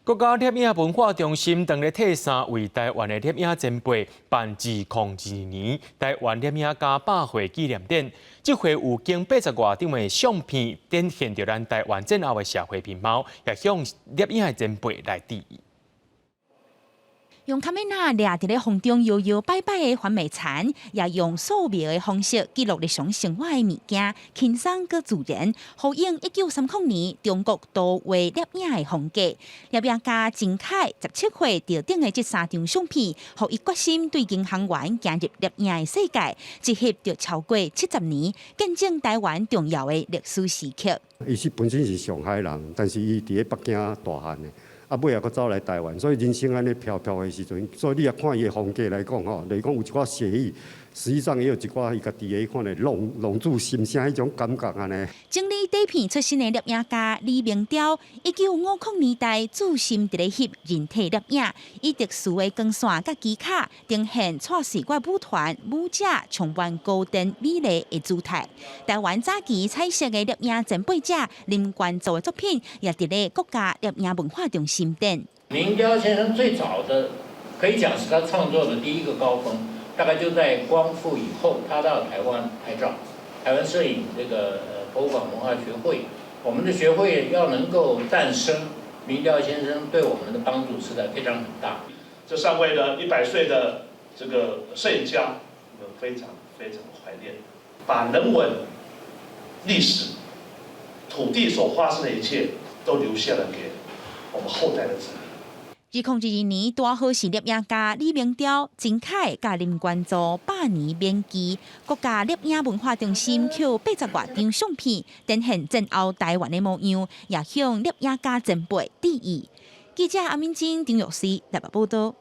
國家攝影文化中心當咧替三位台灣的攝影前輩辦2022年台灣攝影家百歲紀念展。這回有近80外張的相片，展現著咱台灣戰後的社會面貌，也向攝影的前輩來致意。用卡梅拉掠佇咧風中搖搖擺擺的番麥田，也用素描的方式記錄日常生活的物件，輕鬆閣自然，呼應1930年中國圖畫攝影的風格。攝影家鄭凱17歲得獎的這三張相片，予伊決心對銀行員行入攝影的世界，一翕就超過70年，見證台灣重要的歷史時刻。伊是本身是上海人，但是伊佇咧北京大漢的。啊，尾仔閣走來台灣，所以人生按呢飄飄的時陣，所以你若看伊的風格來講吼，就是講有一寡寫意，實際上也有一寡伊家己的彼款的浪浪子心聲彼種感覺按呢。整理底片出身的攝影家李明雕，1950年代專心佇咧翕人體攝影，以特殊的光線佮技巧，呈現蔡時月舞團舞者充滿古典美麗的姿態。台灣早期彩色的攝影前輩者林關祖的作品，也佇咧國家攝影文化中心展。林雕先生最早的，可以講是他創作的第一個高峰，大概就在光復以後，他到台灣拍照。台灣攝影這個博物館文化學會，我們的學會要能夠誕生，林雕先生對我們的幫助實在非常很大。這三位呢，100歲的這個攝影家，我們非常非常懷念，把人文、歷史、土地所發生的一切都留下來給我們後代的子民。2022年，大好是攝影家李明雕、鄭凱佮林關祖百年免期，國家攝影文化中心抾80外張相片，展現戰後台灣的模樣，也向攝影家前輩致意。記者阿敏晶、丁玉思台北報道。